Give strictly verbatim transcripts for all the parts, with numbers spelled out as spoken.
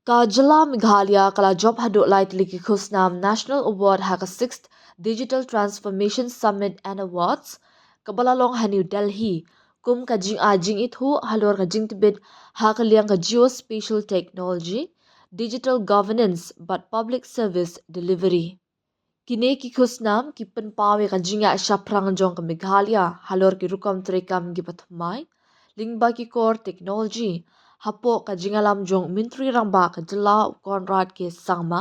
Ka jylla Meghalaya ka la jop haduh lai tylli ki khusnam National Award ha ka sixth Digital Transformation Summit and Awards kaba la long ha New Delhi, kum ka jingai jingithuh halor ka jingtbit ha ka liang ka geospatial technology, digital governance bad public service delivery. Kine ki khusnam ki pynpaw ïa ka jingïaid shaphrang jong ka Meghalaya halor ki rukom treikam kiba thymmai lyngba ki kor technology, hapoh ka jingïalam jong u Myntri Rangbah ka jylla u Conrad K Sangma,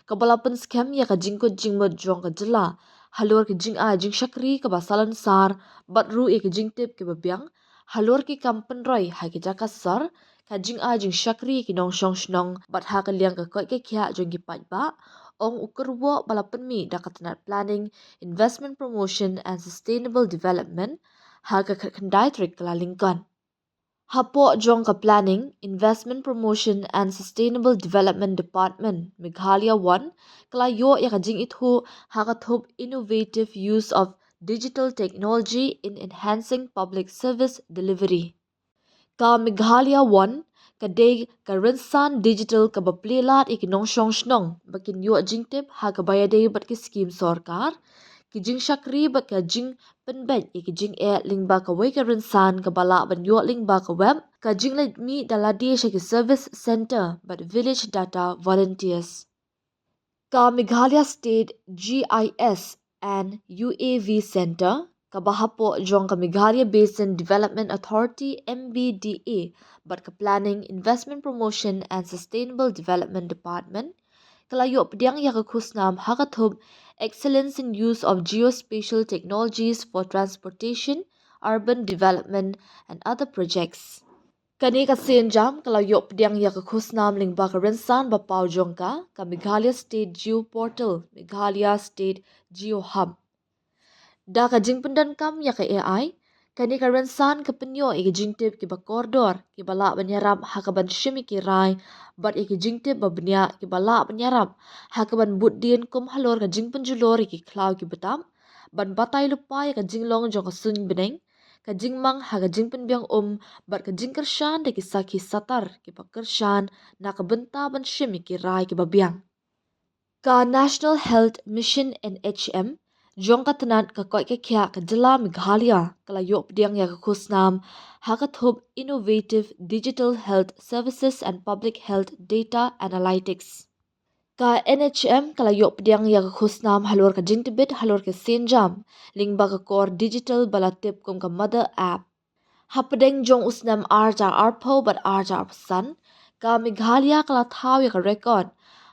kaba la pynskhem ïa ka jingkut jingmut jong ka jylla halor ka jingai jingshakri kaba salonsar bad ruh ïa ka jingtip kaba biang halor ki kam pynroi ha ki jaka sor, ka jingai jingshakri ki nongshong shnong bad ha ka liang ka koit ka khiah jong ki paidbah, ong u kyrwoh ba la pynmih da ka tnat Planning, Investment Promotion and Sustainable Development ha ka khatkhyndai tarik Kyllalyngkot. Hapoh jong ka Planning, Investment Promotion and Sustainable Development Department, Meghalaya One, ka la ïoh ïa ka jingithuh ha ka thup Innovative Use of Digital Technology in Enhancing Public Service Delivery. Ka Meghalaya One ka dei ka rynsan digital kaba plie lad ïa ki nongshong shnong ba kin ïoh jingtip ha kaba ïadei bad ki skhim sorkar, ki jingshakri bad ka jingpynbeit ïa ki jingeh lyngba kawei ka rynsan kaba lah ban ïoh lyngba ka web, ka jingleit mih da lade sha ki service centre bad village data volunteers. Ka Meghalaya State G I S and U A V Centre, kaba hapoh jong ka Meghalaya Basin Development Authority, M B D A, bad ka Planning, Investment Promotion and Sustainable Development Department, ka la ïoh pdiang ïa ka khusnam ha ka thup Excellence in Use of Geospatial Technologies for Transportation, Urban Development and Other Projects. Kane ka sienjam ka la ïoh pdiang ïa ka khusnam lyngba ka rynsan ba paw jong ka, ka Meghalaya State Geo Portal, Meghalaya State Geo Hub. Da ka jingpyndonkam ïa ka A I, kane ka rynsan ka pynïoh ïa ki jingtip kiba kordor, kiba lah ban ïarap ha kaban shim ïa ki rai, bad ïa ki jingtip ba bniah kiba lah ban ïarap ha kaban bud dien kum halor ka jingpynjulor ïa ki khlaw ki btap, ban batai lypa ïa ka jinglong jong ka suiñbneng, ka jingmang ha ka jingpynbiang um, bad ka jingkyrshan da ki sakhi satar kiba kyrshan na ka bynta ban shim ïa ki rai kiba biang. Ka National Health Mission, N H M, jong ka tnat ka koit ka khiah ka jylla Meghalaya, ka la ïoh pdiang ïa ka khusnam ha ka thup Innovative Digital Health Services and Public Health Data Analytics. Ka N H M ka la ïoh pdiang ïa ka khusnam halor ka jingtbit halor ka sienjam lyngba ka kor digital ba la tip kum ka Mother App. Hapdeng jong u snem ar hajar arphew bad ar hajar arphew san, ka Meghalaya ka la thaw ïa ka record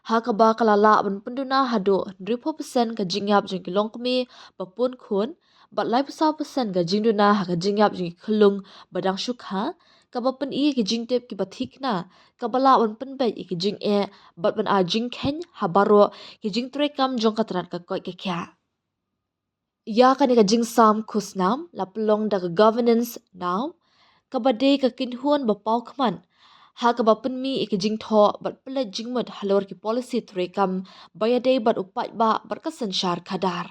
ha kaba ka la lah ban pynduna haduh hynriewphew percent ka jingïap jong ki longkmie ba pun khun, bad laiphew saw percent ka jingduna ha ka jingïap jong ki khyllung ba dang shu kha, kaba pyni ïa ki jingtip kiba thikna, kaba lah ban pynbeit ïa ki jingeh bad ban ai jingkheiñ ha baroh ki jingtreikam jong ka tnat ka koit ka khiah. Ïa kane ka jingsam khusnam la pynlong da ka Governance Now, kaba dei ka kynhun ba paw khmat ha kaba pynmih ïa ki jingthoh bad pynleit jingmut halor ki policy treikam ba ïadei bad u paidbah bad ka synshar khadar.